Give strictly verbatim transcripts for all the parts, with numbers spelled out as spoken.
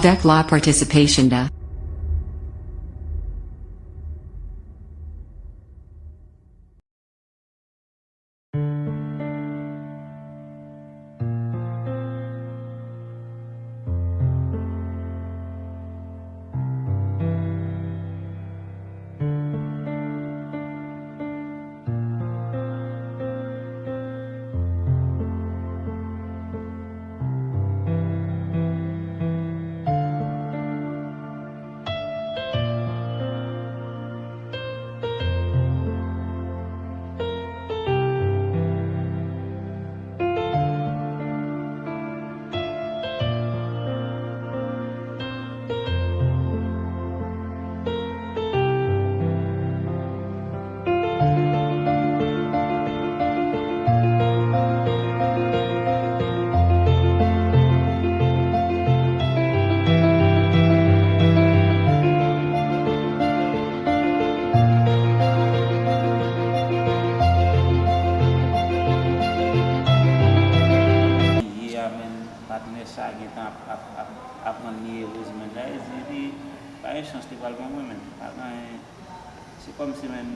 Avec la participation de Ye a, men, patnè sa gentan ap, ap, ap, ap rann li ewoz, men, la, li di, li pa gen chans li pral ban mwen, men, pa gen, se kòmsi, men,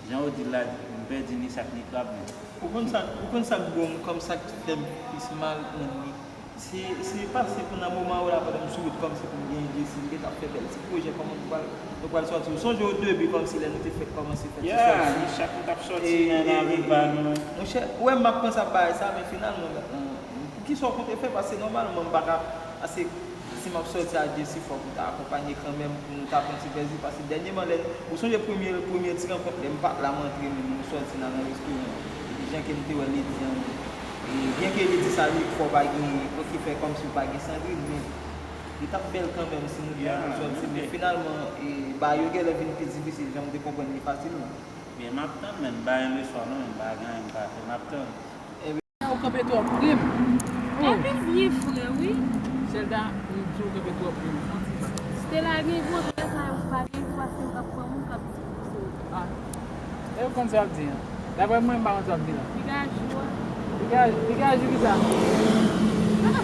jan yo di l la, m pèdi ni sak ni krab, men. Ou konn sa, ou konn sa k bon, kòm sa k fè m plis mal nan li. Se, se pase pou nan moman yo la, pandan m sou wout, kòmsi pou m genyen Jesi, m gentan ap fè bèl ti pwojè, kòman nou pral, nou pral sòti. Ou sonje o debi, kòmsi lè nou te fèk kòmanse fè ti sòti? Yeah, chak nou t ap sòti, e, men, e, nan e, riva nou. Monchè, ou wè m ap panse ap bay sa, men finalman, men, poukisa w konte fè? Pase nòmalman, m pa ka, pase si m ap sòti ak Jesi, fòk ou ta akonpanye kanmenm pou nou ta pran ti plezi, pase dènyèman, lè, ou sonje premye, premye ti rankont, lè m pa t la, m antre, men nou sòti nan, nan restoran, epi jan ke m te wè Ledi an, e, byenke Ledi sa li fò pa gen, ki fè kòmsi w pa gen Sandrine, men li t ap bèl kanmenm si nou te antre sòti, men finalman, e, bagay yo genlè vin pi difisil, jan m te konprann li fasilman. Men m ap tann, men m pa gen leswa non, men m pa gen anyen m ka fè, m ap tann. Ebyen, ou kanpe twò pre m. Epi byen fre, wi. Sèlda, m di w kanpe twò pre m, fon ti pa. Stella gen gwo tèt la, ou pa gen gwo, paske ou k ap pran moun k ap di pou se ou. Ah. E ou konn sa w ap di an. Daprè mwen, m pa konn sa w ap di la. Degaj ou a. Degaj, degaj ou ki sa? Ah.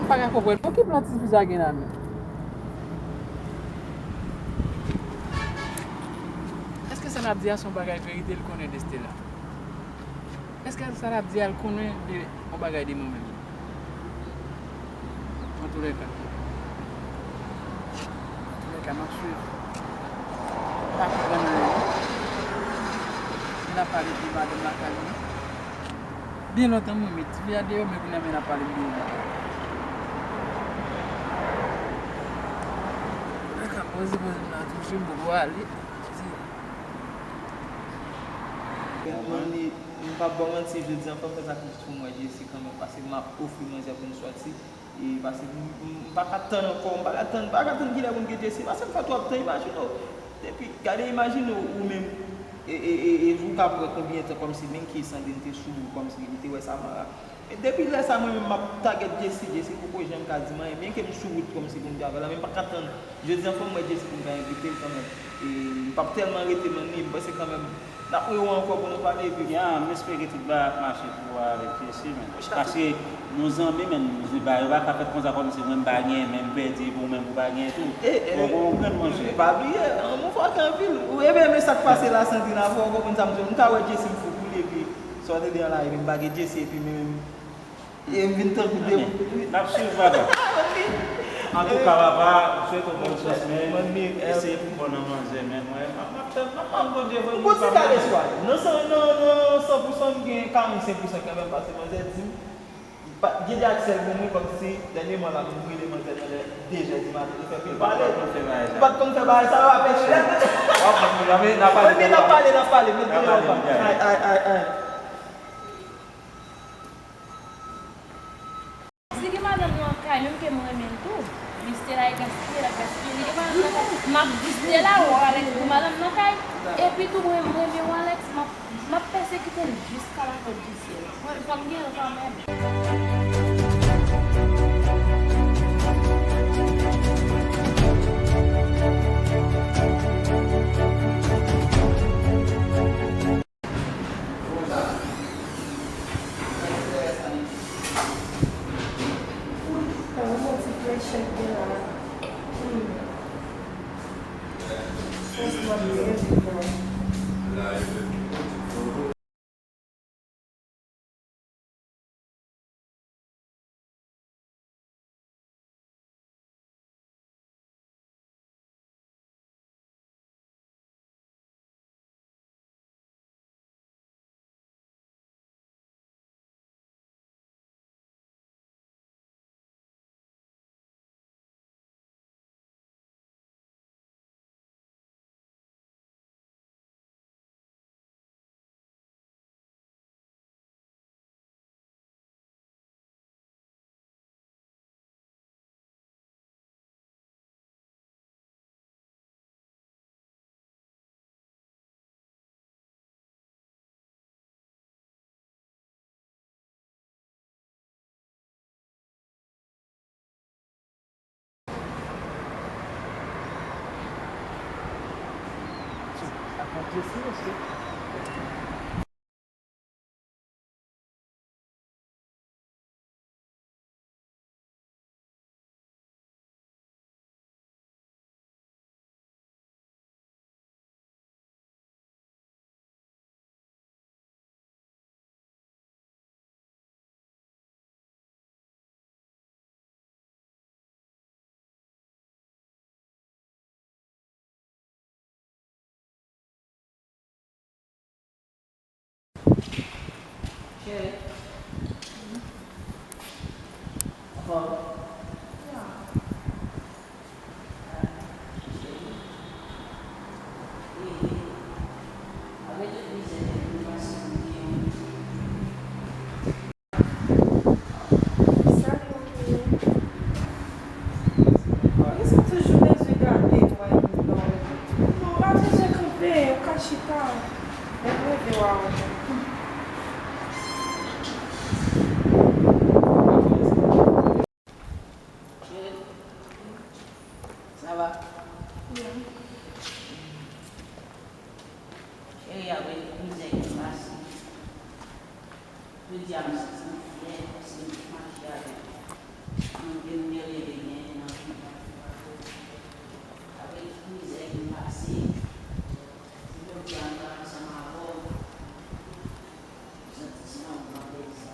M pa ka konprann. Bon, ki plan tifi sa gen la menm? Èske sa n ap di a se yon bagay verite l konnen de Stella? Èske sa n ap di a l konnen de yon bagay de mwen menm? Antoulèka. Antoulèka, m ap swiv. M pa konprann anyen. Moun ap pale de madanm lakay mwen. Byen lontan mwen met tifi a deyò, men kounye a men n ap pale m deyò la. Antoulèka, poze, poze m la, touche m poko ale. Manmi, m p ap ba w manti, jodi a fò m fè sakrifis pou m wè Jesi kanmenm, paske m ap ofri manzè pou n sòti. E paske m, m, m pa ka tann ankò, m pa ka tann, m pa ka tann kilè pou n gen Jesi, paske m fè twòp tan, imajine w. Depi, gade, imajine w, ou menm, e, e, e, e ou ka pran konbyen tan kòmsi menm ki Sandrine te sou ou, kòmsi li te wè Samara. E depi lè sa, mwen menm, m ap tagèt Jesi, Jesi poko janm ka di m anyen, byenke m sou wout kòmsi pou m te avè l la, men m pa ka tann. Jodi a, fò m wè Jesi pou m ka envite l kanmenm. E m p ap tèlman rete, manmi, m panse kanmenm, n ap rewè ankò pou nou pale, epi. Ya, m espere ke tout bagay ap mache pou ou avèk Jesi, men. Paske nou zanmi, men, bagay yo pa ka fèt konsa kòmsi mwen m pa genyen, men m pèdi, epi ou menm ou pa genyen tou. Fò w konprann, monchè. Pa bliye, lanmou fòk anpil. Ou, ebyen, men sa k pase la, Sandrine, avè w konprann sa m di w, m ka wè Jesi, m fou pou li, epi sa w tande an la, epi m pa gen Jesi, epi men menm. E m vin tankou de. N ap swiv, papa. Antouka, papa, m swete w bòn chans, men eseye pou w bon nan manzè, men mwen, m ap, m ap tann, m ap tann Bondye voye moun pa mal. Ou gon ti kal espwa. Nan san, nan, nan san pou san, m gen karannsenk pou san kanmenm, paske manzè di m, pa, gen de ak sèl pou mwen, kòmsi dènyèman la, m rele manzè nan lè de zè di maten, li fè pil pale. Ou pa t konn fè bagay sa. Ou pa t konn fè bagay sa, w ap pèdi. W ap konn, n ap pale, n ap pale, n ap pale, met deyò. Ay, ay, ay, ay. Si gen madanm nan kay, menm ke m renmen l tou, men Stella e gaspiye, l ap gaspiye. Li gen madanm nan kay, m ap di Stella, w Alex gen madanm nan kay. Epi tou, mwen, m renmen w Alex, m ap, m ap pèsekite l jiska la pòt di syèl. Mwen, fò m gen l kanmenm. Chèk gen la. Hmm. Franchman, li byen vivan. Cheri. Ankò. Sa k gen? Poukisa toujou bezwen gade m wè moun nan? Non, pa bezwen kanpe, ou ka chita. Lè m leve, w a wè. Cheri, sa va? Byen. Cheri, avèk mizè ki m pase, jodi a m santi m fyè, paske m te mache avèk moun ke m te reve gen nan vi m. Avèk tout mizè ke m pase, si jodi a m pa ansanm avè w, m santi se yon gran plezi.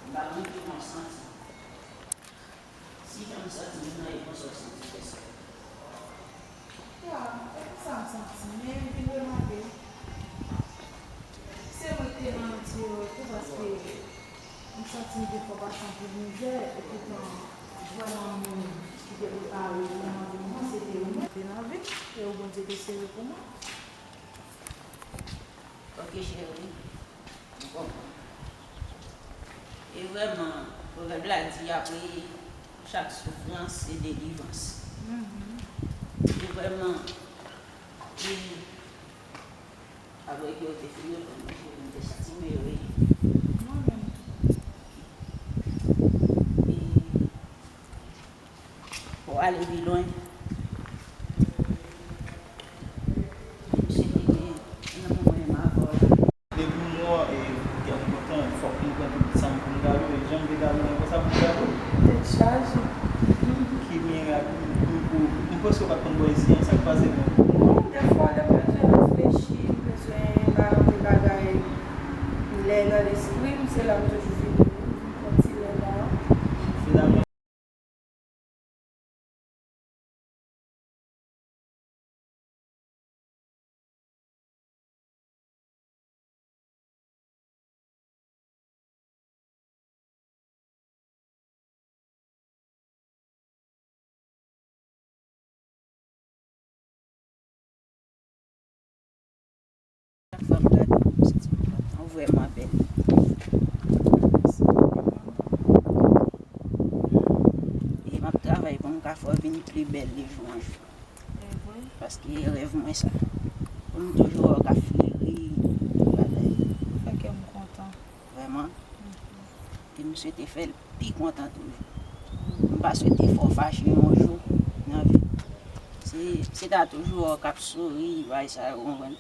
M pa konn kijan w santi. Si jan m santi m nan, e konsa w santi w, sè. Ya, e konsa m santi m, men m vin remake. Se mwen ki te nan anti yo tou, paske m santi m te fè w pase anpil mizè, e poutan, vrèman moun ki te prepare pou w nan vi m nan, se te ou menm. Te nan vi m, e ou Bondye te sere pou mwen. Ok, cheri. M konprann. E vrèman, pwovèb la di, apre chak soufrans, se delivrans. Mhm. E vrèman, e Apre ke yo te fin reponn mwen, mwen te santi m ere. Mwen menm tou. E pou w ale pi lwen, misye te gen yon moman menm avè w la. Depi m wè w, e, kè m kontan, fòk m pran tout sa m pou m gade w, e jan m te gade w, e konsa pou m gade w. Tèt chaje. Ki mirak, m, m, m, m panse w pa t konn bò isi an, sa k pase menm? Bon, dèfwa, lè m bezwen reflechi, m bezwen aranje bagay, lè nan lespri m, se la m toujou vini, m pran ti lè la. Finalman, Chak fwa m gade w, m santi m kontan. Ou vrèman bèl. E m ap travay pou m ka fè w vin pi bèl de jou an jou. Paske e rèv mwen sa. Pou m toujou wè w ka fleri, tout bagay. Fè kè m kontan. Vrèman. E m swete fè l pi kontan toujou. M pa swete fè w fache yon jou nan vi m. Se, se ta toujou wè w k ap souri, bagay sa yo, ou konprann?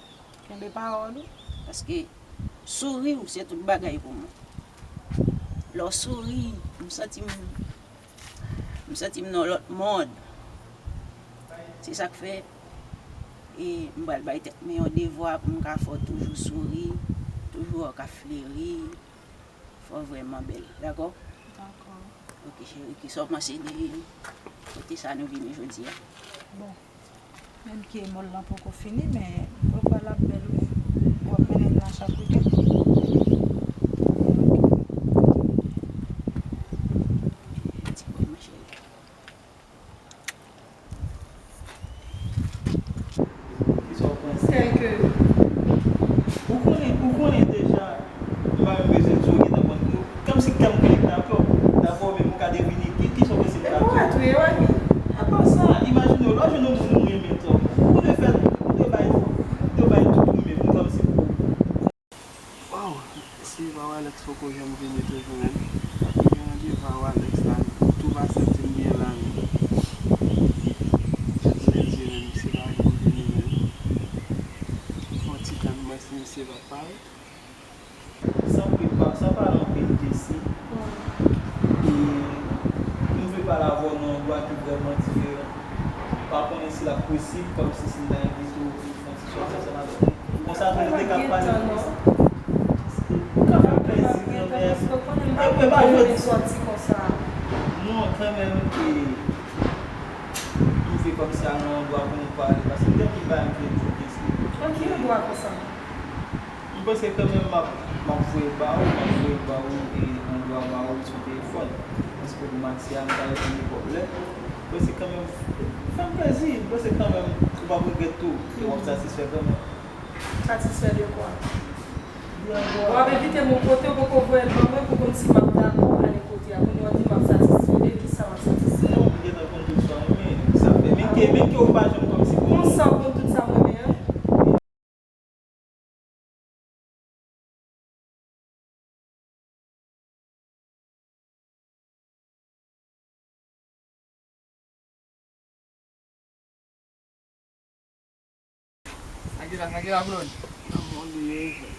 Kenbe pawòl ou. Paske souri w se tout bagay pou mwen. Lè w souri, m santi m, M santi m nan yon lòt mond. Se sa k fè, e, m pral bay tèt mwen yon devwa pou m ka fè w toujou souri, toujou wè w ka fleri, fè w vrèman bèl. Dakò? Dakò. Ok, cheri, kisa w panse de kote sa nou vini jodi a? Bon, menm ke mòl lan poko fini, men m kwè pral ap bèl, wi. W ap mennen m nan chak wikenn? Ti pòl, mon cheri. Kisa w panse? Tèlke, ou konnen, ou konnen deja, m pa menm bezwen di w, ou gentan konn. Kòmsi kè m konnen k dakò, dakò, men ou ka devine ki, kisa w panse m ta di w. E pou w tou, e wè mi. Apa sa, imajine w, lè w jwenn yon moun ou renmen twòp, ou te fè, ou te bay, ou te bay tout ou menm, kòmsi pou Waw, si pa w Alex poko janm vini toujou menm. Gen randevou a w Alex la, tou pa santi m byen la menm. Fè plezi menm, si pa w janm vini menm. Fè yon ti tan, m wè si misye p ap parèt. San prepa-, san pale anpil de si. E m vle pale avè w nan yon dwa ki vrèman diferan. M pa konnen si l ap posib, kòmsi si m ta envite w pou n fè yon ti sòti ansanm avèk li. Konsa tou nou te ka pale plis. Kanmenm, fè m plezi kanmenm. E mwen pa jwenn sòti konsa. Non, kanmenm, e, nou fè kòmsi al nan yon dwa pou nou pale, paske m gen anpil bagay m vle di w, mesye. Nan ki endwa konsa? M panse kanmenm m ap, m ap voye l ba ou, m ap voye l ba ou, e, endwa ba ou sou telefòn. Paske pou Maxi a, m ta reponn nenpòt lè. M panse kanmenm, fè m plezi, m panse kanmenm ou p ap regrèt tou, e w ap satisfè kanmenm. Satisfè de kwa? W ap envite m yon kote, ou poko voye l ban mwen pou konn si m ap dakò ale kote a. Kounye a w di m ap satisfè, de kisa w ap satisfè? Non, m gentan konn tout sa w renmen, sa fè. Menm ke, menm ke ou pa janm kòmsi pou mwen. Konsa w konn tout sa m renmen an? Sa ki la, sa ki la, Claude? Nan mond li ye, frè.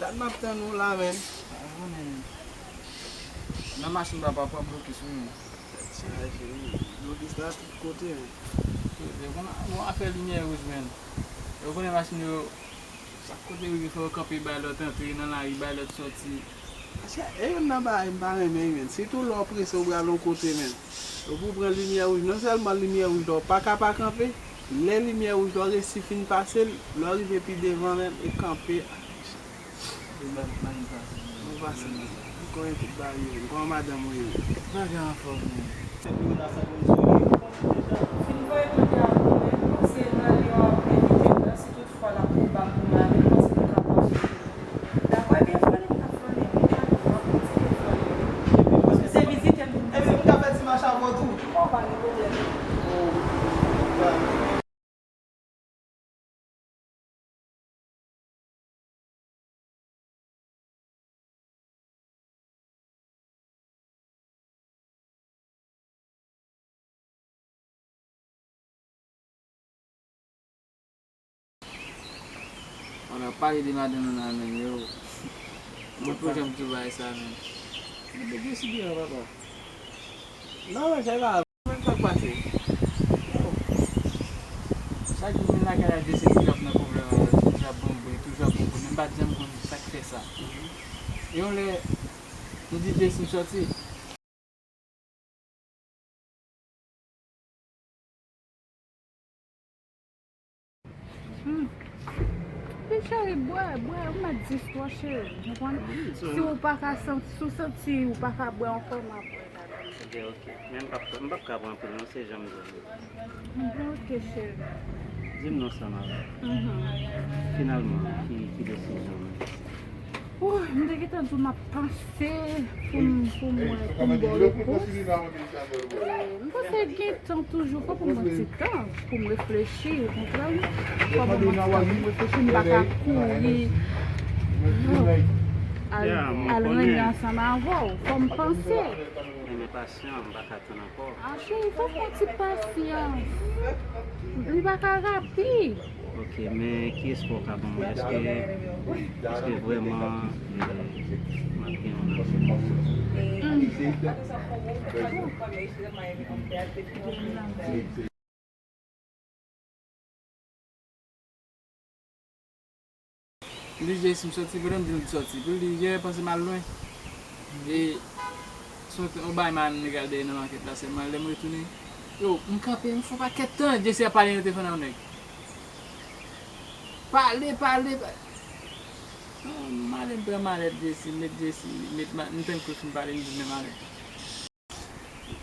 Dat m ap tann ou la, menn. A, konnen, menn. Nan machin papa, pran blokis, wi, menn. Tèt chaje, wi. Blokis la tout kote, menn. Yo konnen, bon, afè limyè wouj, menn. Yo konnen machin yo, chak kote rive, fò yo kanpe bay lòt antre nan lari, bay lòt sòti. Paske e youn nan bagay m pa renmen, menn. Sitou lè w prese, w pral yon kote, menn. Epi w pran limyè wouj. Non sèlman limyè wouj la, w pa ka pa kanpe. Lè limyè wouj la resi fin pase l, lè w rive pi devan, menn, e kanpe. Ou pase, menn. M konnen tout bagay yo, menn. Kòman madanm ou ye, menn? Bagay anfòm, menn. Fin voye kote a pou mwen, se nan li w ap envite m nan, si toutfwa l ap pran bal pou mwen, avè l, panse nou ka pase. Dakò, ebyen, flannen, m ap flannen, wi, pa gen pwoblèm, m ap kontinye flannen. Paske se vizitè m vin vizite. Ebyen, m ka fè ti mach avè w tou. Bon, pa gen pwoblèm. Wala, pale de madanm nan la, menn, yo. Mwen pa janm di w bagay sa, menn. Mwen te deside an, papa. Non, men se pa menm sa k pase. Chak jou m vin lakay la, Jesse toujou ap nan pwoblèm avè l, toujou ap bon bri, toujou ap bon bri, men m pa t janm konn sa k fè sa. E yon lè, m di Jesse m sòti. Hmm. Wi, cheri, bwè, bwè, ou mèt di istwa, cheri, ou konprann? Si ou pa ka santi, si ou santi ou pa ka bwè ankò, m ap bwè. Ok, ok. Men m p ap, m p ap ka pran anpil non, se jan m jwenn li. Bon, ok, cheri. Di m non sa, Mara. Mhm. Finalman, ki, ki desizyon w? Ouh, m te gentan di w m ap panse pou m, pou m wè, pou m ba w repons. E, m panse gen tan toujou, fò pou m pran ti tan pou m reflechi, ou konprann? Fò pou m pran ti tan pou m reflechi, m pa ka kouri al, al renmen ansanm avè w. Fò m panse. Renmen pasyan, m pa ka tann ankò. Ah, cheri, fò w fè yon ti pasyans. Li pa ka rapid. Ok, men ki espwa w ka ban mwen? Èske, èske vrèman, eh, m ap gen yon amour? M di Jesse m sòti, pandan m di l m sòti, pou l di, Jesse panse m al lwen. E se yon bagay m al regle dèyè nan makèt la sèlman, lè m retounen, yo, m kanpe, m fè yon pakèt tan, Jesse ap pale nan telefòn ak yon nèg. Pale, pale, pale. Non, m ale m pran malèt Jesse, m met Jesse, met ma-, m tann kouch m pale, m di men malèt.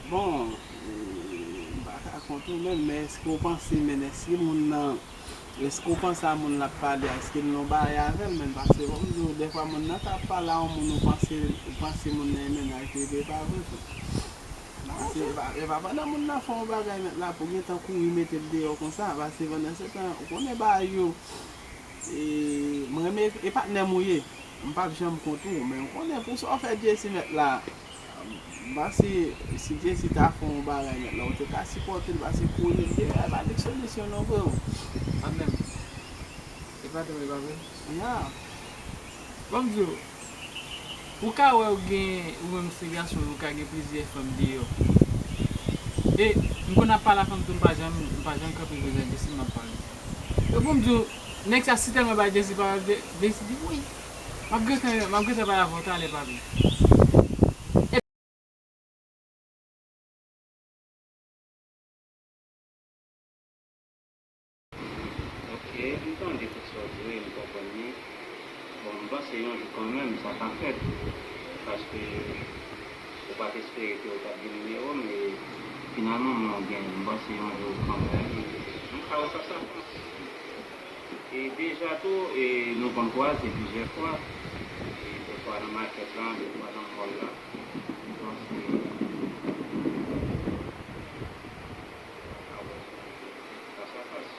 Bon, eh, m pa ka kont ou menm, men èske w panse, men èske moun nan, èske w panse a moun l ap pale a, èske l nan yon bagay avè l menm? Paske bon, m di w, dèfwa moun nan ka ap pale a yon moun, ou panse, ou panse moun nan e mennaj li, epi e pa vre tou. Paske e pa, e pa pandan moun nan fè yon bagay mèt la pou w gentan kouri mete l deyò konsa, paske pandan se tan, ou konnen bagay yo, e, mwen renmen e patnè m ou ye. M p ap janm kont ou, men ou konnen pou sa w fè Jesse mèt la, m panse si Jesse ta fè yon bagay mèt la, ou te ka sipòte l, pase kouri l deyò, e pa li k solisyon non, freo. Pa menm. E pa dòmi, pa vre? Ya. Bon, m di w, ou ka wè ou gen, ou menm se gason, ou ka gen plizyè fanm deyò. E m konn ap pale a fanm tou, m pa janm, m pa janm kanpe kote Jesse m ap pale. E pou m di w, nèg sa si tèlman bay Jesse pawòl, Jesse di, wi. M ap gentan, m ap gentan pale avè w talè, papi. Ok, m tande tout sa w di, wi, m konprann li. Bon, m panse yon jou kanmenm, sa ka fèt. Paske ou pa t espere ke w t ap gen nimewo m, e finalman, mwen w genyen. M panse yon jou kanmenm, m ka wè sa, sa fè. E deja tou, e nou konn kwaze plizyè fwa. E dèfwa nan makèt la, dèfwa nan mòl la. M panse, fas a fas.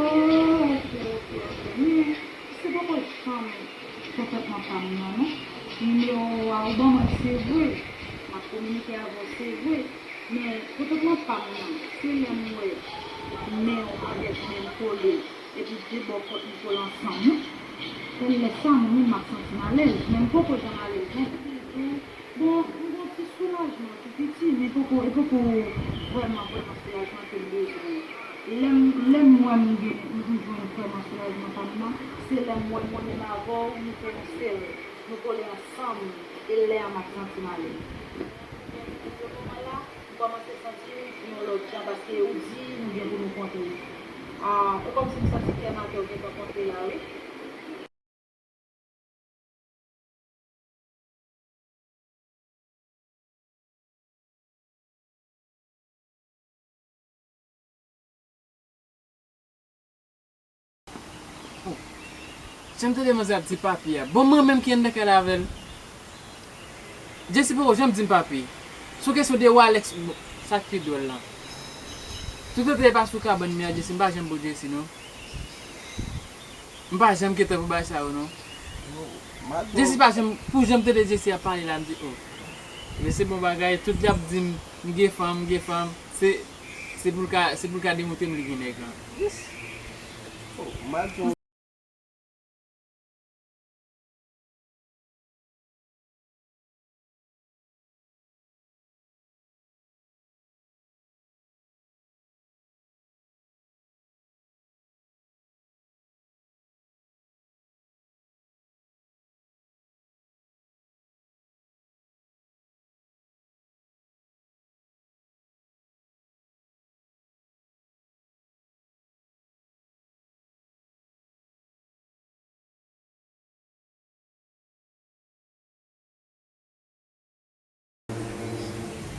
Oh, ok, ok, ok. Men, se poko janm kontantman pa m nan, non. Nimewo a, ou ban mwen l, se vre. M ap kominike avè w, se vre. Men, kontantman pa m nan, se lè m wè men w avèk men m kole, epi de bò kòt nou kole ansanm, wi. Se lè sa, mwen menm, m ap santi m alèz. Men m poko janm alèz, non. Bon, m gen yon ti soulajman tou piti, men poko, e poko vrèman, vrèman soulajman ke m bezwen. Lè m, lè m wè m gen, m jwenn vrèman soulajman pa m nan, se lè m wè mwen menm avè w, nou fè yon sèl, nou kole ansanm, e lè a m ap santi m alèz. Men, pou moman la, m kòmanse santi yon lòt jan, paske ou di nou gen pou nou kontre. Ah, e kòmsi m santi kè m ak kè w gentan kontre la, wi. Jan m tande manzè ap di papi a. Bon, mwen menm ki anndan kay la avè l. Jesse poko janm di m papi. Se yon kesyon de Walex, bon, sa k pi dwòl lan. Toutotan e pa sou kabann mi a, Jesse, m pa janm bo Jesse, non. M pa janm gen tan pou bagay sa yo, non. Jesse pa janm, pou jan m tande Jesse ap pale la, m di, oh. Men se bon bagay, tout lè ap di m, m gen fanm, m gen fanm, se, se pou l ka, se pou l ka demontre m li gen nèg lan. Yes. Oh, Madjon.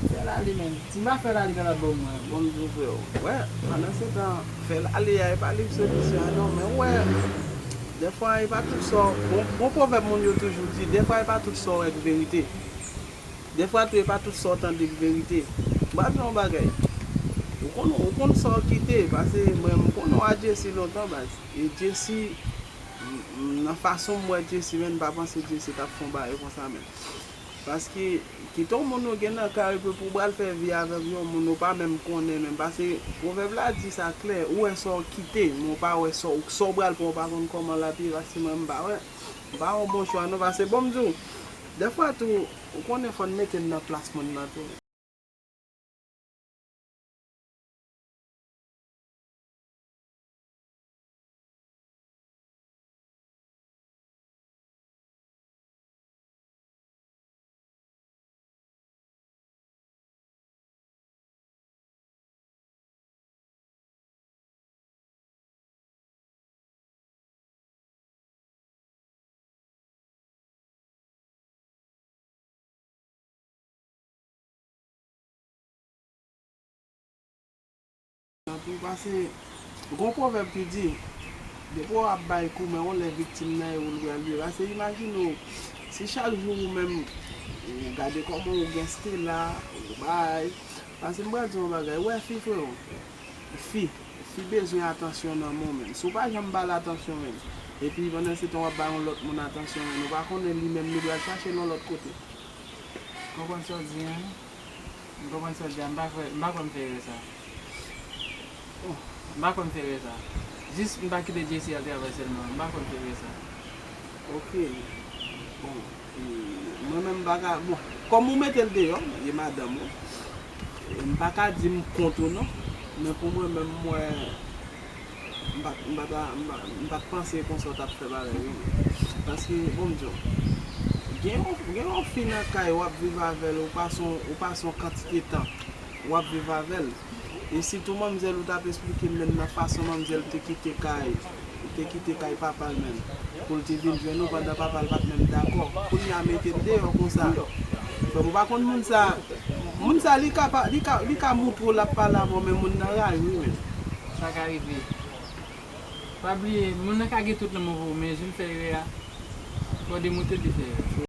Fè l ale, menm. Si m pa fè l ale, sa l ap ban m mwen. Bon, m di w, frè, w wè, pandan se tan, fè l ale a, e pa li k solisyon an, non, men w wè, dèfwa, e pa tout sa w, bon, bon pwovèb moun yo toujou di, dèfwa, e pa tout sa w wè k verite. Dèfwa tou, e pa tout sa w tande k verite. M pral di w yon bagay. Ou konn, ou konn sa w kite, paske mwen, m konnen w a Jesse lontan, baz. E Jesse, m, m, nan fason m wè Jesse, menm, m pa panse Jesse t ap fè yon bagay konsa, menm. Paske, kite yon moun ou gen nan kay ou, epi pou w pral fè vi avèk yon moun ou pa menm konnen, menm. Paske, pwovèb la di sa klè, ou wè sa w kite, men w pa wè sa w, sa w pral pran, w pa konn kòman l ap ye, paske mwen, m pa wè. M pa yon bon chwa, non, paske, bon, m di w, Dèfwa tou, ou konnen fò n mete n nan plas moun nan tou. Tanpri, pase, gon pwovèb ki di, depi w ap bay kou, men yon lè viktim nan e ou l pral ye. Pase, imajine w, si chak jou ou menm, ou gade kòman ou gen Stella, ou bay, pase m pral di yon bagay, ou wè fi, freo, fi, fi bezwen atansyon nan men w menm. Si w pa janm ba l atansyon menm, epi pandan se tan w ap ba yon lòt moun atansyon menm, ou pa konnen li menm li pral chache l yon lòt kote. Konprann sa w di an? M konprann sa w di a, m pa kwè, m pa kwè m fè erè sa. Oh, m pa kwè m fè erè sa. Jis m pa kite Jessie al travay sèlman, m pa kwè m fè erè sa. Ok. Bon, e, mwen menm m pa ka, bon, kòm ou mete l deyò, e madanm ou, e m pa ka di m kont ou non, men pou mwen menm, mwen, M pa t, m pa ta, m pa, m pa t panse konsa w t ap fè bagay yo. Paske, bon, m di w, gen yon, gen yon fi nan kay, w ap viv avè l, ou pase yon, ou pase yon kantite tan, w ap viv avè l. E sitou manmzèl ou t ap esplike m menm nan fason manmzèl te kite kay, te kite kay papa l menm, pou l te vin jwenn ou pandan papa l pa t menm dakò. Kounye a mete l deyò konsa. Frè m, ou pa konn moun sa, moun sa li ka pa, li ka, li ka moutre w l ap pale avè w, men moun nan rayi w wi menm. Sa ka rive. Pa bliye, moun nan ka gen tout lanmou pou ou, men jou l fè erè a, fò w demontre l te fè erè.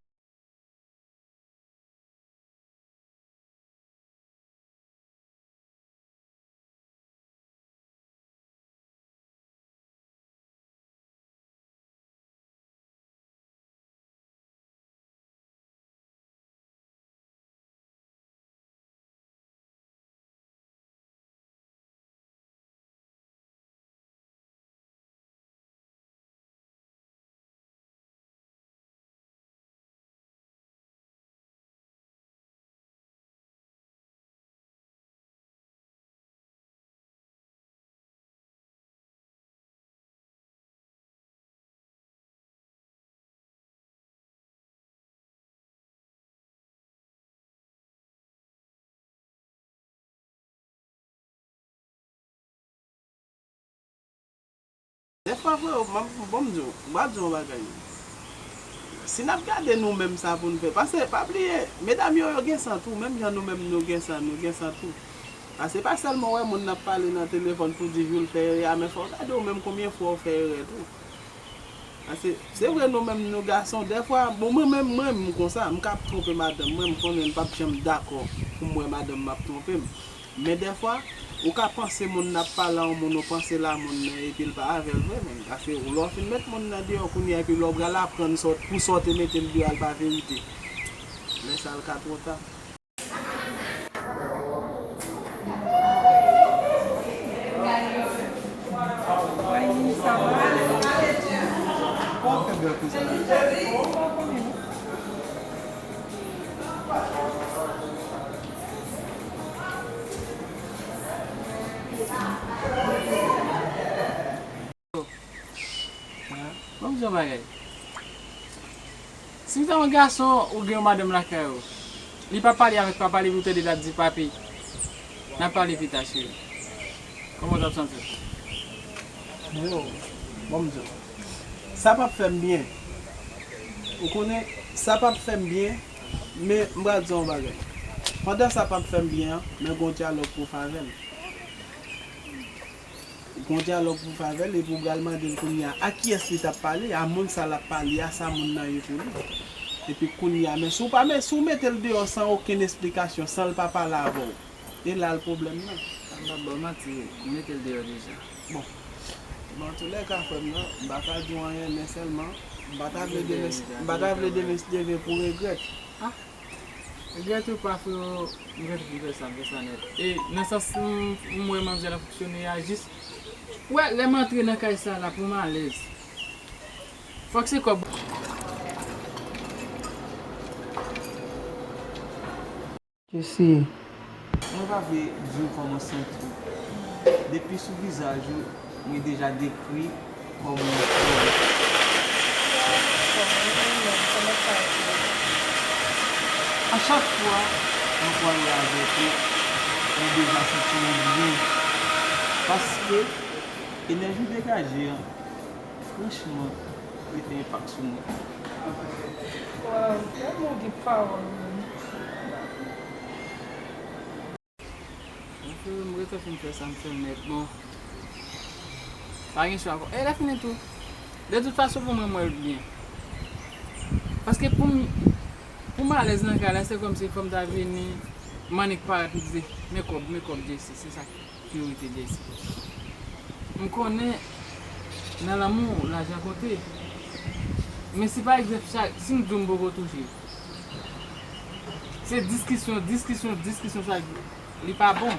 Dèfwa, freo, m ap, bon, m di w, m ap di w yon bagay. Si n ap gade nou menm sa pou n fè, paske pa bliye, medam yo, yo gen san tou, menm jan nou menm nou gen san, nou gen san tou. Paske pa sèlman w wè moun nan ap pale nan telefòn pou di jou l fè erè a, men fò w gade ou menm konbyen fwa w fè erè tou. Paske, se vre nou menm nou gason, dèfwa, bon, mwen menm, mwen menm m konsa, m ka ap twonpe madanm mwen, m konnen m p ap janm dakò pou m wè madanm m ap twonpe m. Men dèfwa, ou ka panse moun nan ap pale a yon moun, ou panse l a moun nan, epi l pa avè l vre menm. Paske lè w fin met moun nan deyò kounye a, epi lè w pral aprann sa w, pou sa w te mete l deyò a, l pa verite. Lè sa a, l ka twò ta. Ban m di yon bagay. Si w ta yon gason, ou gen yon madanm lakay ou, li pa pale avèk papa li pou tande l ap di, "Papi, n a pale pita, cheri." Kòman w t ap santi w? Yo, ban m di w. Sa p ap fè m byen. Ou konnen, sa p ap fè m byen, men m pral di w yon bagay. Pandan sa p ap fè m byen an, men gon dyalòg pou w fè avè l. Gon dyalòg pou w fè avè l, epi w pral mande l kounye a, a kiyès li t ap pale, a moun sa l ap pale a, sa moun nan ye pou li. Epi kounye a, men si w pa, men si w mete l deyò san okenn esplikasyon, san l pa pale avè w, e la l pwoblèm nan. M p ap ba w manti, m mete l deyò deja. Bon. Bon, antoulèka, frè m nan, m pa ka di w anyen, men sèlman, m pa ta vle demen, m pa ta vle demen si Dye vle pou w regrèt. Ah! Regrèt ou pa, freo, m gentan fin fè sa, m fè sa nèt. E nan sans m, m wè manmzèl ap fonksyone a, jis, w wè, lè m antre nan kay sa la, pou m alèz. Fòk se kòb. Jesi. Mwen pa vle di w kòman santi w. Depi sou vizaj ou, mwen deja dekri kòman w fè. A chak fwa mwen pale avèk ou, mwen deja santi mwen byen. Paske enèji degaje an, franchman, li fè enpak sou mwen. Waw, tèlman gen pawòl menm. Mwen fè, mwen rete fin fè sa m fè nèt, bon. Pa gen chwa ankò. E lè fini tou. De tout fason, pou mwen, mwen byen. Paske pou m, pou m alèz nan kay la, se kòmsi fò m ta vini, m annik parèt, m di, men kòb, men kòb, Jesi, se sa ki priyorite, Jesi. M konnen nan lanmou, lajan konte. Men si pa egzanp, chak, si m di w m poko touche, se diskisyon, diskisyon, diskisyon, sa li pa bon.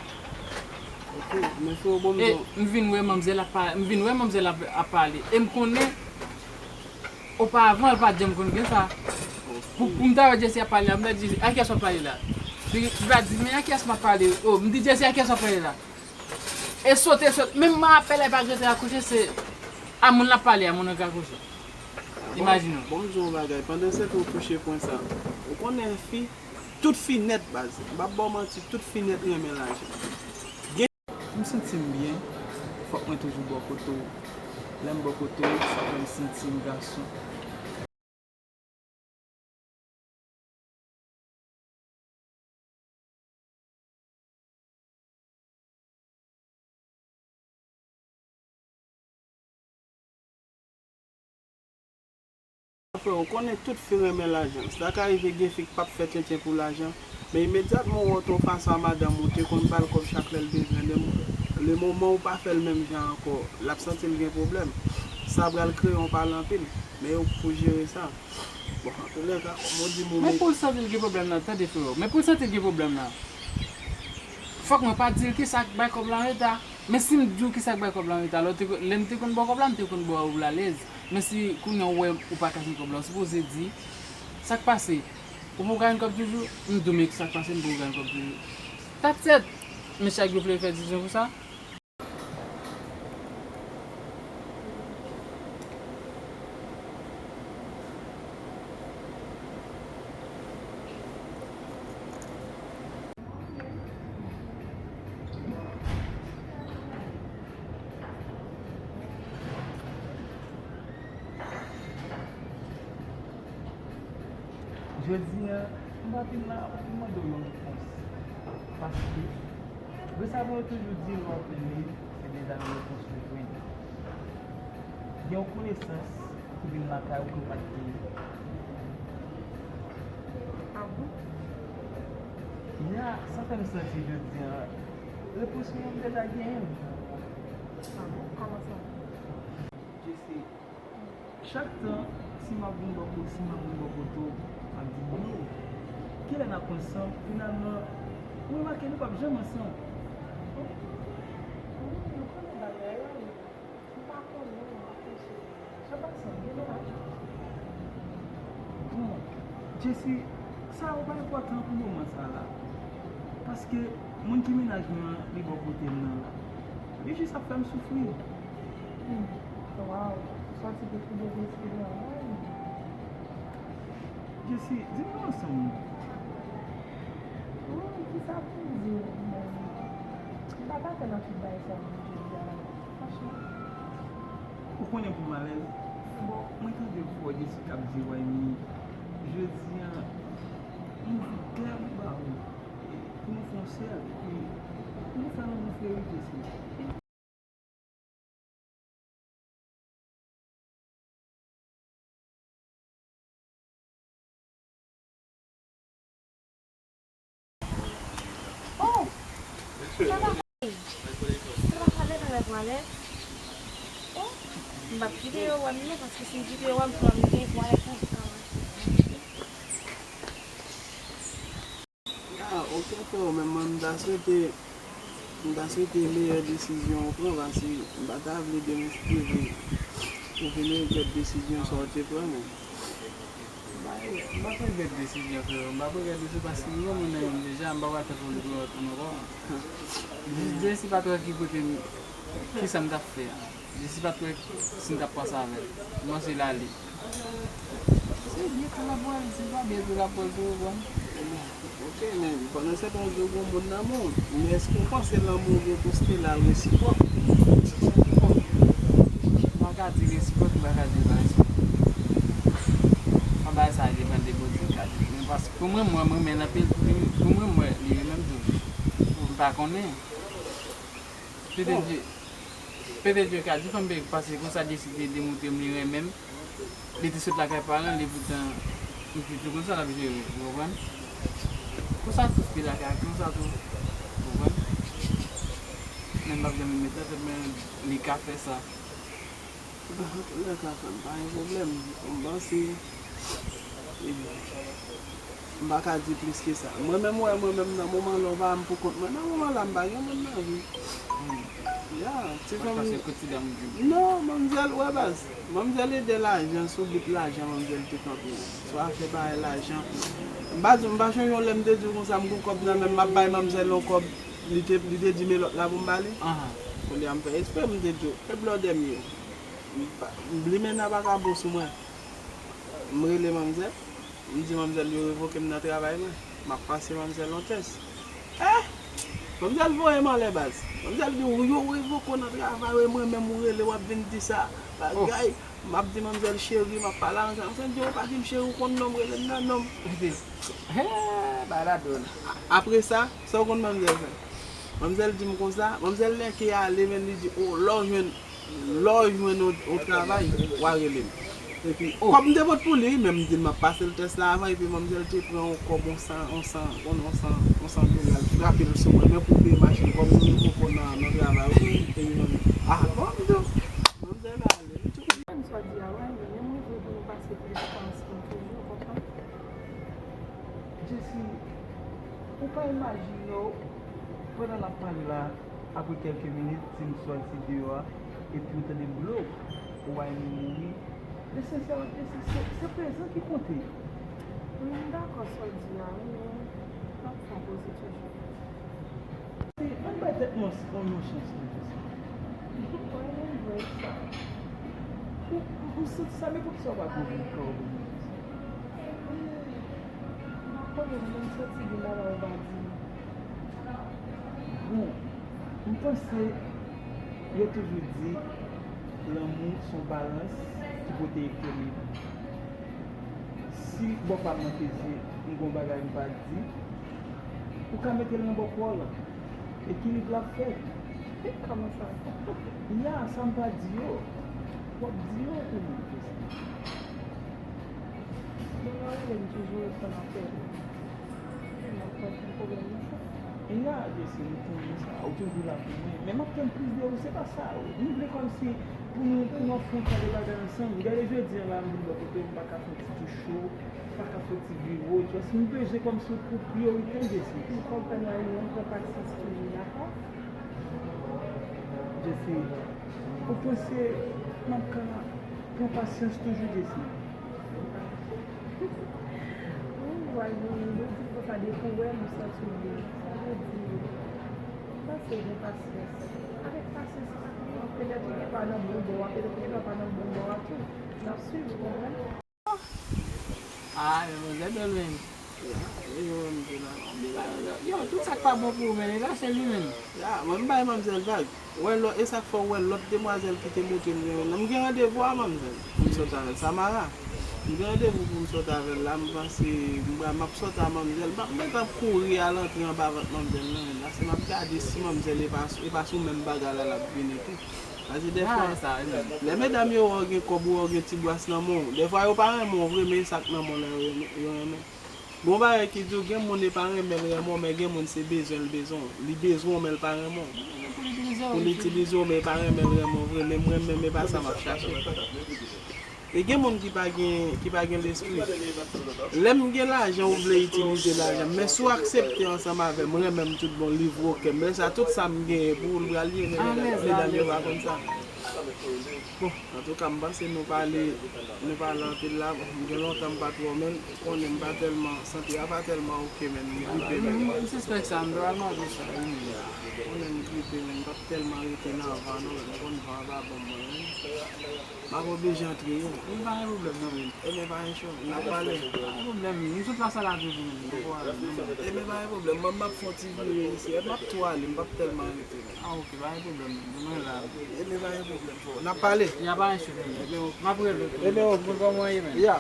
Ok, men freo, bon, m E di w. M vin wè manmzèl ap pale, m vin wè manmzèl ap, ap pale. E m konnen, oparavan, l pa t janm konn gen sa. Pou, pou m ta wè Jesi ap pale la, m ta di, "A kiyès w ap pale la?" Li, li va di, "Men a kiyès m ap pale?" O, m di, "Jesi, a kiyès w ap pale la?" E sote, sote. Menm m apèl la, e pa gentan akouche, se a moun l ap pale a, moun nan ka akouche. Bon, imajine w. Bon, m di w yon bagay. Pandan se tan w touche pwen sa, ou konnen fi, tout fi nèt baz. M p ap ba w manti, tout fi nèt renmen lajan. Gen, m santi m byen, fòk mwen toujou bò kote w. Lè m bò kote w, sa fè m santi m gason. Frè, ou konnen tout fi renmen lajan. Sa ka rive gen fi k p ap fè tenten pou lajan, men imedyatman ou wè w te yon fason a madanm ou, ou te konn ba l kòb chak lè l bezwen, le, le moman ou pa fè l menm jan ankò, l ap santi l gen pwoblèm. Sa pral kreye yon pale anpil, men yo pou jere sa. Bon, antoulèka, kòm ou di, men pou l santi l gen pwoblèm nan, tande frè, men pou l santi l gen pwoblèm nan, fòk mwen pa di l kisa k bay kòb la an reta. Men si m di w kisa k bay kòb la an reta, lè w te, lè m te konn ba w kòb la, m te konn ba w l alèz. Men si kounye a w wè ou pa ka jwenn kòb la, ou sipoze di, sa k pase? Ou poko ka jwenn kòb toujou? M di w, men sa k pase, m poko ka jwenn kòb toujou. That's it! Men chak jou w vle fè disizyon konsa? Jodi a, m pa vin la pou m mande w yon repons. Paske, resavan yo toujou di lè w ap rele, se deja yon repons ou jwenn. Gen yon konesans ki vin lakay ou ke w pa t genyen. Ah bon? Ya, sa fè m santi jodi a, repons mwen m deja genyen l. Ah bon? Kòman sa? Jesi, chak tan, si m ap vin bò kote, si m ap vin bò kote w, m ap di, "Bro, kilè n ap ansanm?" Finalman, ou remake nou p ap janm ansanm. Wi, nou konnen bagay la, wi. M pa konnen, m pa konnen. Sa pase, gen mennaj? Bon, Jesi, sa yo pa enpòtan pou moman sa la. Paske moun ki mennaj mwen an, li bò kote m nan la. Li jis ap fè m soufri. Hmm. Waw, sòti pou fouye vye espri an, wi. Jesi, di m nou ansanm non. Wi, kisa pou m di w menm? M pa t atann a tout bagay sa yo vin jodi a la, franchman. Ou konnen pou m alèz. Bon, mwen tande vwa Jesi k ap di, Wayne, jodi a, m vle klè m ba ou. Pou nou fè yon sèl, epi pou nou fè lanmou fleri, Jesi. Oh! Sa va? Sa va, sa va, sa va, sa va. Oh! M p ap kite yo wè m non, paske si m kite yo wè m, m ap gen pwoblèm. Ah, ok, frè, men mwen, m ta swete, m ta swete meyè desizyon ou pran, paske m pa ta vle demen si te vle ou vin regrèt desizyon sa w te pran, men bay M p ap regrèt desizyon, freo. M p ap regrèt desizyon paske m gen moun nan men m deja, m pa pral fè pou li pou lòt moun ankò. Jesi pa t wè ki kote m, ki sa m t ap fè a. Jesi pa t wè si m t ap pase avè l. M panse l ale. Se byen tou l ap pral, se pa byen tou l ap pral tou, ou konprann? Ok, men pandan se tan w di w gen moun nan men w, men èske w panse lanmou w gen pou Stella resipwòk? Bon, m pa ka di resipwòk, m pa ka di pa resipwòk. An bagay sa a depann de Bondye, m ka di. Men paske pou mwen, mwen, m renmen l anpil, pou li, pou mwen, mwen, li renmen m tou. M pa konnen. Petèt Dye, petèt Dye ka di fanm bèk, paske konsa Dye si te demontre m li renmen m, li te sot lakay paran l, epoutan m te tou konsa l ap jere, ou konprann? Konsa tout fi lakay, konsa tou, ou konprann? Men m p ap janm met nan tèt mwen li ka fè sa. Bon, antoulèka, frè m, pa gen pwoblèm. M panse, e, m pa ka di plis ke sa. Mwen menm, wè, mwen menm, nan moman la, w pa wè m pou kont mwen. Nan moman la, m pa gen moun nan vi. Hmm. Ya, ti fanm. Paske kote dam di. Non, manmzèl, wè, baz. Manmzèl ede lajan, sou bout lajan, manmzèl te kanpe. Sou afè bagay lajan. M pa di, m pa chonje yon lè m te di w konsa, m gon kòb nan men m, m ap bay manmzèl yon kòb. Li te, li te di, men lòt la pou m ba li. Ahan. Kounye a, m fè espre, m te di w, e blòdè m ye. M pa, limena pa ka bon sou mwen. M rele manmzèl, m di manmzèl yo revoke m nan travay mwen. M ap pase manmzèl yon tès. Eh! Manmzèl voye m anlè baz. Manmzèl di, "Yo revoke w nan travay ou, e mwen menm ou rele, w ap vin di sa." Bagay. M ap di manmzèl cheri, m ap pale avè l. Manmzèl di, "Ou pa di m cheri, ou konn non m, rele m nan non m." He, bagay la dwòl. Apre sa, sa w konn manmzèl fè? Manmzèl di m konsa, manmzèl nèke ale, men li di, "O, lè w jwenn Lè w jwenn yon, yon travay, w a rele m." Epi, kòb m te pot pou li, men m di l m ap pase l tès la avan, epi manmzèl te pran yon kòb, yon san, yon san, yon, yon san, yon san dola, l frape l sou mwen, men pou peye machin, kòm nou nouvo nan, nan travay, wi, epi manm, ah, bon, m di w, manmzèl ale, li tou. Konprann sa w di a, wè, men mwen vle pou nou pase plis tan ansanm toujou, w konprann? Jesi, ou pa imajine w, pandan n ap pale la, Apre kèlke minit, si m sòti deyò a, epi w tande blo, ou wè m mouri. Lesansyèl, se, se, se prezan ki konte. M dakò sa w di a, wi, men n ap fè koze toujou. Ann bay tèt nou yon, yon chans toujou. Wi, men vre sa. Ou, ou, ou santi sa, men poukisa w pa kouvri kò w? M pa konnen, mwen menm m santi gen bagay ou pa di m. Bon, m panse yo toujou di lanmou se yon balans ki pote ekilib. Si bò pa m nan peze, m gen yon bagay m pa di, ou ka mete l nan bò pa w la. Ekilib la ap fèt. Kòman sa? Ya, sa m pa di yo, w ap di yo pou moun peze. Bon, nan rele m toujou reponn apèl. M ap pran pou pwoblèm nan sa. E ya, Jesi, m konnen sa. Ou toujou la pou mwen. Men m ap tann plis de ou, se pa sa. M vle kòmsi pou nou, pou nou afwonte de bagay ansanm. Gade jodi a la, m vin bò kote w, m pa ka fè yon ti tou cho, m pa ka fè yon ti viro. Jesi, m bezwen kòmsi ou pran priyorite m, Jesi. M konprann, Raymi, men pran pasyans toujou, dakò? Jesi, ou panse m ap ka pran pasyans toujou, Jesi? Ou vwal vini, nou di konsa depi w wè m, ou santi w byen. Sa vle di, pase gen pasyans. Avèk pasyans, petèt ou gen pa nan bon bò a, petèt ou gen pa nan bon bò a tou. N ap swiv, ou konprann? Ah, men manzè bèl, men. Ya, e yo menm ki la. Yo, tout sa k pa bon pou ou, men, e lase li, men. Ya, mwen, m bay manzè vag. Wè lò, e sa k fè w wè lòt demwazèl ki te montre m gen menm nan. M gen randevou a manzèl pou m sot avè l, Samara. M gen randevou pou m sot avè l la, m panse m pral, m ap sot a manzèl. M p ap gentan kouri al antre anba vant manzèl nan, men paske m ap gade si manzèl e pa, e pa sou menm bagay la l ap vini tou. Paske dèfwa, lè medam yo wè w gen kòb ou wè w gen ti bwas nan men w, dèfwa yo pa renmen w vre, men e sa k nan men w la yo renmen, yo renmen. Gon bagay ki di w gen moun e pa renmen l renmen w, men gen moun se bezwen l bezwen w. Li bezwen w, men l pa renmen w. Pou l itilize w, men e pa renmen l renmen w vre. Men mwen menm, e pa sa m ap chache. E gen moun ki pa gen, ki pa gen lespri. Lè m gen lajan, ou vle itilize lajan m. Men si w aksepte ansanm avè m, renmen m tout bon, livre w kè m. Lè sa, tout sa m genyen pou ou, l pral ye, men medam, medam yo pa konn sa. Bon, antouka, m panse nou pale, nou pale anpil la. Bon, gen lontan m pa t wè w, men ou konnen m pa tèlman, sante a pa tèlman oke, men m gripe, men. M, m sispèk sa, m te pral mande sa, wi, men. Ou konnen m gripe, men m p ap tèlman rete nan van, non, men m konn van an pa bon mwen, men. M ap oblije antre, wi. Wi, pa gen pwoblèm, non, men. Ebyen, pa gen chòf, n ap pale. Pa gen pwoblèm, m sot la sa la toujou, men. Ebyen, pa gen pwoblèm, mwen, m ap fè yon ti vire isi, m ap tou ale, m p ap tèlman rete, men. Ah, ok, pa gen pwoblèm. Mwen la. Ebyen, pa gen pwoblèm, frè. N ap pale. Ya, pa gen chòf. Ebyen, ok. M ap rele. Ebyen, ok, mwen kòman ye, men? Ya.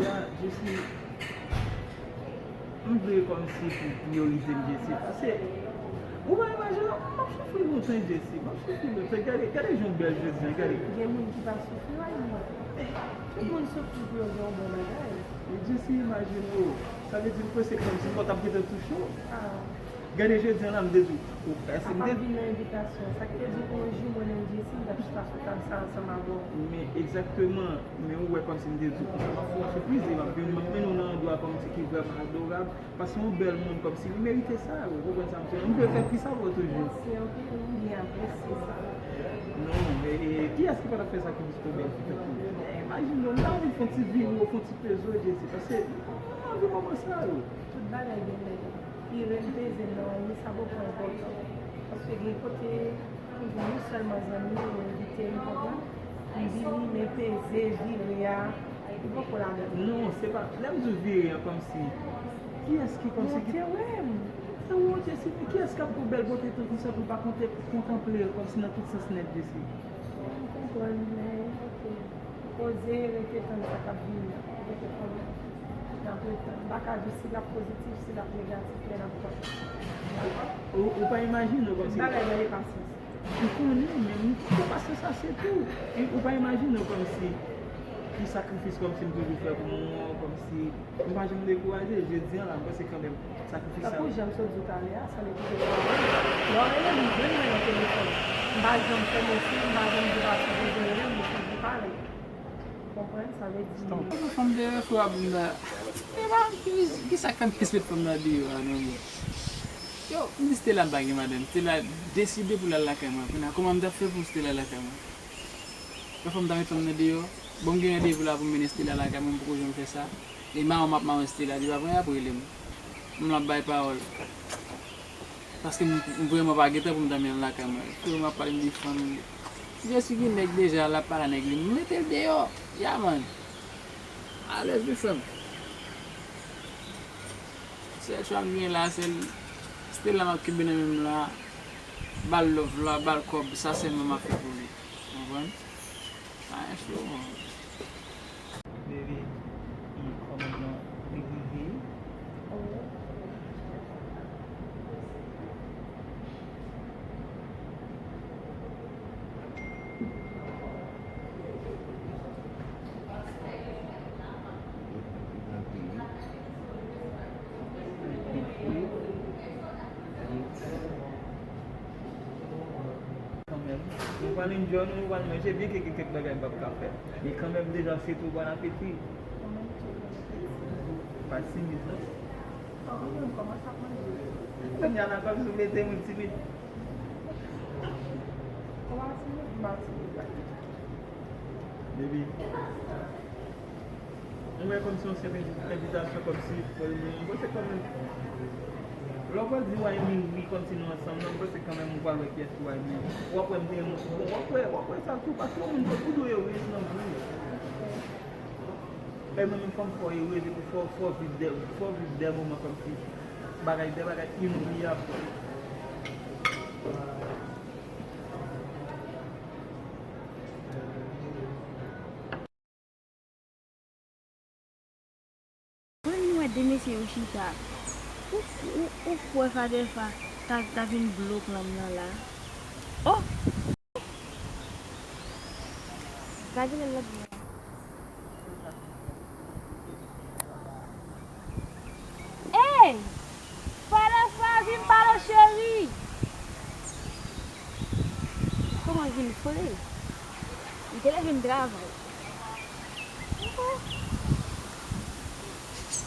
Ya, Jesi, m vle kòmsi pou priyorite m, Jesi. Paske, ou pa imajine, m ap soufri lontan, Jesi. M ap soufri lontan. Gade, gade jan w bèl jodi a, gade. Gen moun ki pa soufri, wè, non. Tout moun soufri pou yo gen yon bon bagay. E Jesi, imajine w, sa vle di ke se kòmsi fò w t ap gentan touche w. Ah. Gade jodi a la, m te di w, ou, si m te vin nan envitasyon, sa ki te di w yon jou mwen menm Jesi, m t ap chita sou tab sa ansanm avè w. Men egzakteman, men ou wè kòmsi m te di w konsa, m ap fè w yon sipriz, e m ap vin, m ap mennen w nan yon andwa kòmsi ki vrèman adorab. Paske yon bèl moun kòmsi li merite sa, ou konprann sa m di w? M vle fè plis avè w toujou. Mèsi anpil, m byen apresye sa. Non, e, e, kiyès ki pa t ap fè sakrifis pou bèl fi tankou w? Imajine w, m ta anvi fè yon ti vire, fè yon ti peze w, Jezi, paske m anvi moman sa yo. Tout bagay gen lè. Vire m, peze m nan, men sa poko enpòtan. Paske gen kote, ou jwenn yon sèlman zanmi, ou envite m, konprann? M vini, men peze, vire a, li poko ladan l. Non, se pa, lè m di w vire an, kòmsi, kiyès ki kòmsi ki. Monte wè m. Sa w monte, se kiyès k ap gen bèl bote tankou sa pou l pa konte-, kontanple l kòmsi nan tout sans nèt de si. M konprann, men, ok. Poze, rete tann sa k ap vini an. Rete tann. N ap ret tann. M pa ka di si l ap pozitif, si l ap negatif, men n ap tann. Ou, ou pa imajine w kòmsi. Bagay nan le pasyans. M konnen, men m te pase sa, se tou. E ou pa imajine w kòmsi ki sakrifis kòmsi m toujou fè pou moun an, kòmsi m pa janm dekouraje. Jodi a la, m panse kanmenm sakrifis sa. Tankou jan m sot di w talè a, sa m te kite pawòl. Lè w rele m, jwenn mwen nan telefòn. M pa janm fèmen sou, m pa janm di w pa sipoze rele m, m toujou pale. Konprann, sa vle di. Fanm deyò, frè Abner. E pa, ki, ki sa k fè m plis met fanm nan deyò a, non, men. Yo, m di Stella m pa gen madanm. Stella deside pou l al lakay mwen. Kounye a, kòman m t ap fè pou Stella al lakay mwen? Pafwa m ta met fanm nan deyò. Bon, m gen randevou la pou m mennen Stella lakay mwen, m poko janm fè sa. E mawon m ap mawon Stella, li pa pran, y ap rele m. M la bay pawòl. Paske m, m vrèman pa gen tan pou m ta mennen l lakay mwen. Frè m ap pale m de fanmi. Jezi gen nèg deja, l ap pale a nèg li. M mete l deyò. Yeah, man. Alèz wi, frè m. Sèl chwa m gen la, sèl Stella m ap kenbe nan men m la. Ba l love la, ba l kòb, sa sèlman m ap fè pou li. Konprann? Sa yon show, man. Baby, kòman jan li rive? Kanmenm, nou pral enjoy nou, nou pral manje, byen ke gen kèk bagay m p ap ka fè. Men kanmenm, deja, se tou bon apeti. Pa timid, non. Kounye a la, kòmsi w mete moun timid. Baby. Mwen wè kòmsi yon senp envi-, envitasyon, kòmsi, mwen panse kòmsi, lè w pral di Wayne wi, kòmsi nou ansanm, non, mwen panse kanmenm ou pral wè kiyès ki Wayne. W ap wè m te renmen, bon, w ap wè, w ap wè sa tou, paske yon moun fòk ou dwe erez nan vi w. E mwen menm fò m fè w erez, epi fò, fò w viv de, fò w viv de moman kòmsi bagay, de bagay inobliyab. Mwen vin wè de mesye yo chita. Ou, ou, ou kwè Father Fa ta, ta vin blo plan m nan la? Oh! Gade lè l ap vin. Ey! Father Fa, vin pale cheri! Kòman l vin fre? Li te leve m travay. Ok.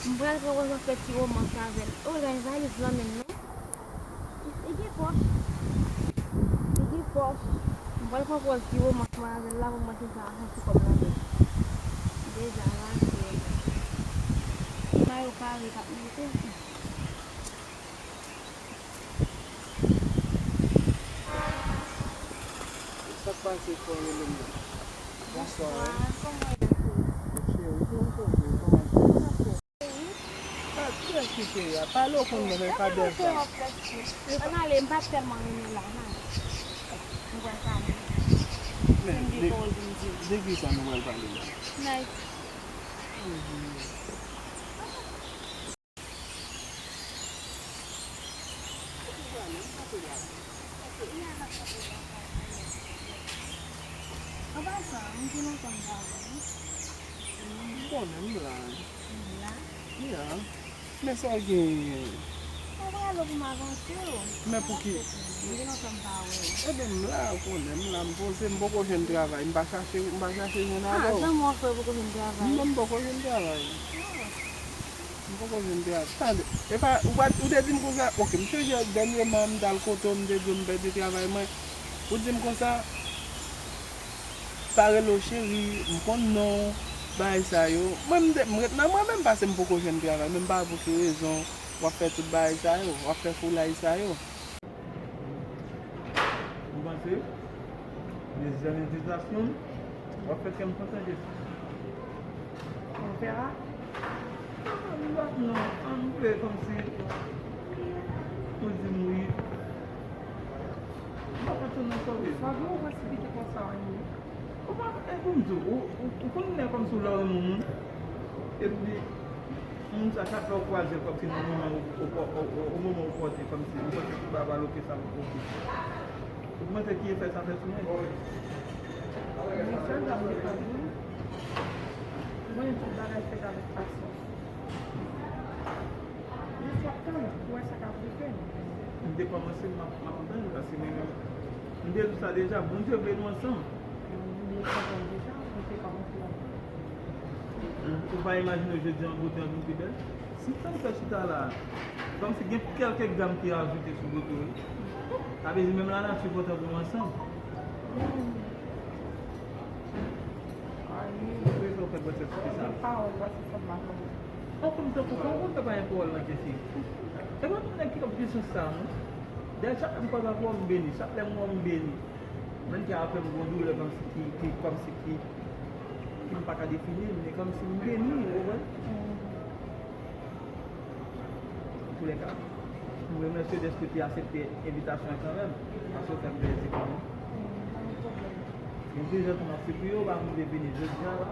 M pral pran pòz m ap fè ti romans avè l. O, l gen valiz nan men l, non? Li gen pòch. Li gen pòch. M pral pran pòz ti romans mwen avè l la pou m wè si l ka fè ti kòb nan men l. Deja la, se mayo kare k ap monte. Sa k pase, frè, rele m nan? Bonswa. Bonswa, kòman w ye? Mon cheri, kòman w ye? Kòman w ye? Ah, kiyès ki cheri a? Pale w konn mwen, men pa bèl sa. Ann ale, m pa t tèlman renmen la, ann ale. M pral pale. Men, m gen pawòl pou m di w. De ki sa nou pral pale la? Nice. An pasan, m gen lontan m pa wè w. M konnen m la. M la? Ya. Men sa w genyen? Mwen prale pou m avanse w. Men pou ki? M gen lontan m pa wè w. Ebyen, m la, ou konnen, m la, m poze, m poko jwenn travay. M pa chache, m pa chache jwenn avè w. Ah, zanmi w frè poko jwenn travay. M menm poko jwenn travay. Ah. M poko jwenn travay. Tande, e pa, ou pa, ou te di m konsa, oke, m sonje dènyèman m t al kote w, m te di w m pèdi travay mwen. Ou di m konsa, pa rele w cheri, m konn non w, bagay sa yo. Mwen, m te, m ret nan mwen menm, paske m poko jwenn travay, men m pa wè pou ki rezon w ap fè tout bagay sa yo, w ap fè foulay sa yo. Ou panse? Dezyèm envitasyon, w ap fè kè m kontan, Jesi. Opera? Non, non, non, ann vle kòmsi ou di m wi. M pa kontan nan sa w ye. Sa gen yon pwosibite konsa, wi. Ou pa, e pou m di w, ou, ou, ou konn lè kòmsi w lè w renmen yon moun, epi moun sa chak lè w kwaze l kòmsi nan moman o, o, o, o, o moman opòtin, kòmsi ou panse tout bagay pral oke, sa poko oke. Ou panse ki efè sa fè sou mwen? Men sèl sa m te ka di w, mwen tout bagay fèt avèk pasyans. Jis w ap tann pou wè sa k ap rive. M te kòmanse, m ap, m ap tann, paske mwen menm, m te di w sa deja, Bondye vle nou ansanm. M te kontan deja, m te kòmanse ap tann. Ou pa imajine w jodi a an bote an vin pi bèl? Si tann fè chita la, kòmsi gen kèlke gram ki ajoute sou bote w, wi. Sa vle di menm lanati kontan pou nou ansanm. Ayi. Pou rezon fè gwosès ti sa. Gen pawòl, voici sa m pa konn. An konn tankou, an konn tankou pa gen pawòl nan kè fi. Se pa tout nèg ki konn pwisans sa, non. Dayè, chak lè m kwaze avè w, m beni. Chak lè m wè w, m beni. Menm kè a fè m gon doulè, kòmsi ki, ki, kòmsi ki, ki m pa ka defini l, men kòmsi m beni, ou konprann? Antoulèka, m remèsye w dèske w te aksepte envitasyon an kanmenm, paske w fè m plezi kanmenm. Gen de jan tou m ap sipliye w, pa m vle vini jodi a la.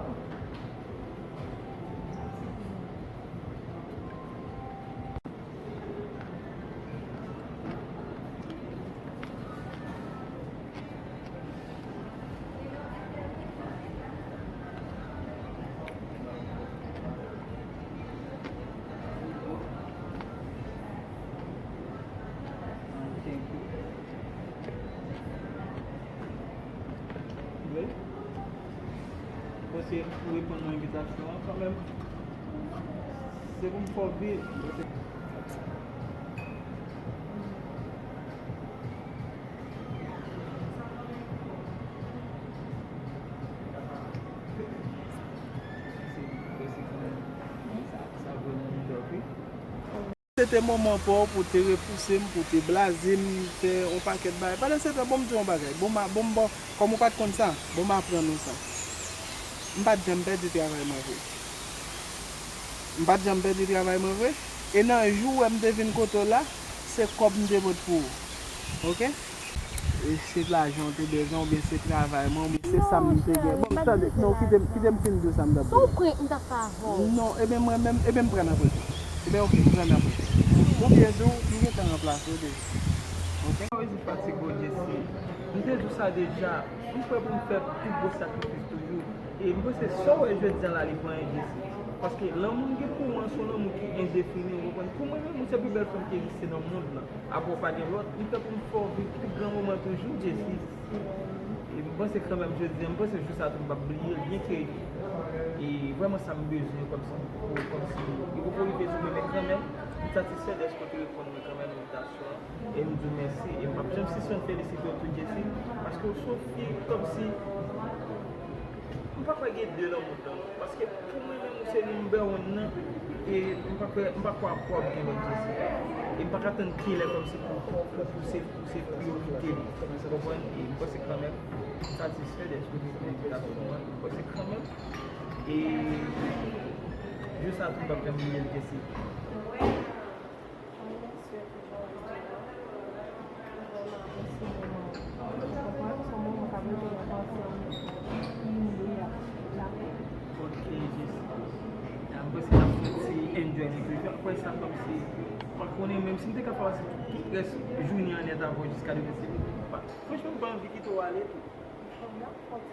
Thank you. Wi. Bon, se pou reponn nan envitasyon an kanmenm. Se pou m fè w viv. Mèsi, mèsi kanmenm. Sa, sa vrèman move, wi. Se te moman pa w pou w te repouse m, pou w te blaze m, fè yon pakèt bagay. Pandan se tan, bon, m di w yon bagay. Bon, m a, bon, m ba w, kòm ou pa t konn sa, bon, m aprann ou sa. M pa t janm pèdi travay mwen vre. M pa t janm pèdi travay mwen vre. E nan jou w wè m te vin kote w la, se kòb m te pot pou ou. Oke? E se lajan w te bezwen, oubyen se travay mwen, oubyen se sa m te gen. Bon, tande, non, kite m, kite m fin di w sa m t ap di w. Se yon prank m t ap fè avè w. Non, ebyen mwen menm, ebyen m pran nan pran. Ebyen oke, m pran nan pran. Oubyen di w, m gentan ranplase w deja. Oke? Mwen di fatige w, Jesi. M te di w sa deja, m prè pou m fè pi gwo sakrifis toujou. E m panse sa w wè jodi a la, li pa anyen, Jesi. Paske lanmou m gen pou ou an, se yon lanmou ki endefini, ou konprann? Pou mwen menm, ou se pi bèl fanm ki egziste nan mond lan. Apre w pa gen lòt, m prè pou m fè w viv pi gran moman toujou, Jesi. E m panse kanmenm jodi a, m panse jou sa tou m p ap bliye l, byenke E vrèman sa m bezwen kòmsi, kòmsi, li poko rive sou mwen, men kanmenm, m satisfè dèske w te reponn mwen kanmenm envitasyon an. E m di w mèsi. E m p ap janm sispann felisite w tou, Jessie, paske w se yon fi kòmsi, m pa kwè gen de nan mond lan, non. Paske pou mwen menm, ou se number one nan. E m pa kwè, m pa kwè w ap gen lòt Jessie. E m pa ka tann kilè kòmsi pou, pou, pou, pou se, pou se priyorite li. Ou konprann? E m panse kanmenm, m satisfè dèske w te reponn envitasyon an. M panse kanmenm. E jou sa tou m p ap janm bliye l, Jessie. Ok, Jessie. M panse n ap fè ti enjoy nou toujou. Apre sa, kòmsi, m pa konnen, menm si m te ka pase tout rès jounen an nèt avè w jiska demen, se pa, franchman, m pa anvi kite w ale tou. Ok.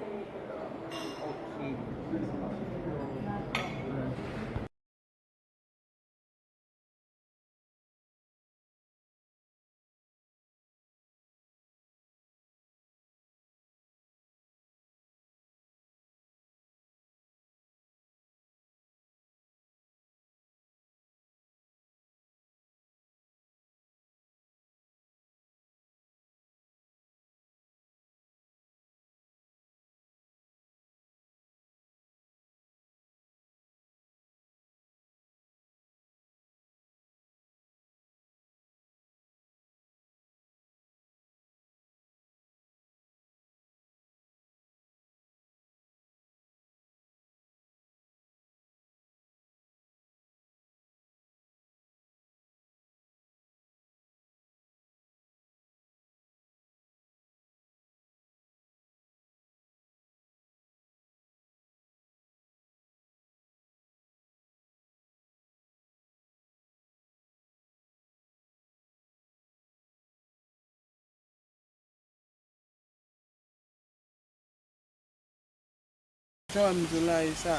Jan m di w la, e sa.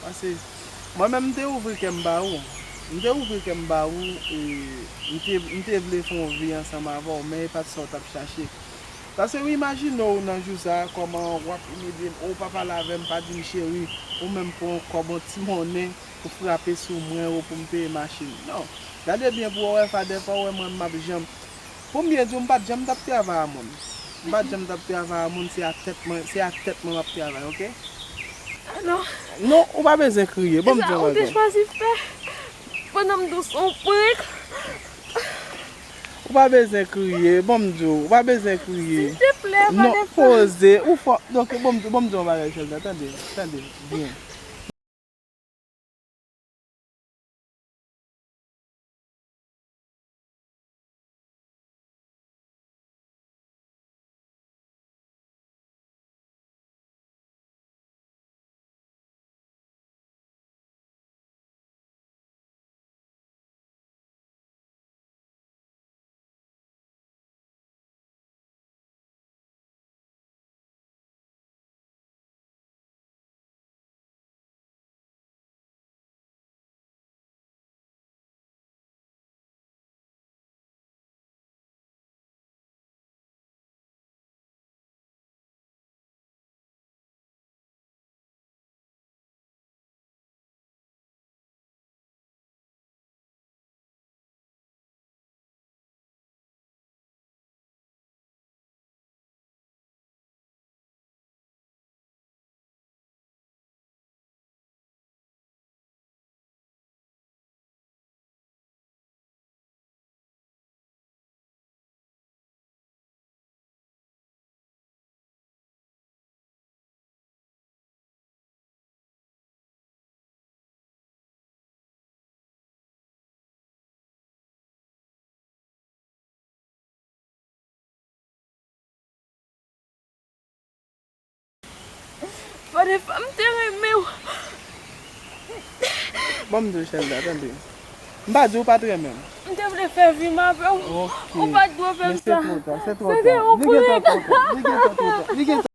Paske mwen menm, m te ouvri kè m ba ou. M te ouvri kè m ba ou, e m te, m te vle fè yon vi ansanm avè w, men e pa t sa w t ap chache. Paske w imajine w nan jou sa a, kòman w ap imilye m, ou pa pale avè m, pa di m cheri, ou menm pran yon kòb, yon ti monnen pou frape sou mwen ou pou m peye machin. Non. Gade byen pou w wè, fadèfwa w wè mwen m ap janm. Pou m byen di w, m pa t janm t ap travay a moun. M pa t janm t ap travay a moun, se a tèt mwen, se a tèt mwen m ap travay, oke? Ah non. Non, ou pa bezwen kriye, ban m di yon bagay. Ou te chwazi fè pandan m di w se yon prank. Ou pa bezwen kriye, ban m di w, ou pa bezwen kriye. Silteplè, pa gen pwoblèm. Non, poze, ou fò, donk, ban m di, ban m di yon bagay, Shelda, tande, tande, byen. Fò de fwa m te renmen w. Bon, m di w, Shelda, tande. M pa di w pa t renmen m. M te vle fè vi m avè w. Ok. Ou pa t dwe fè m sa. Men se twò ta, se twò ta. Li gentan twò ta. Li gentan twò ta. Li gentan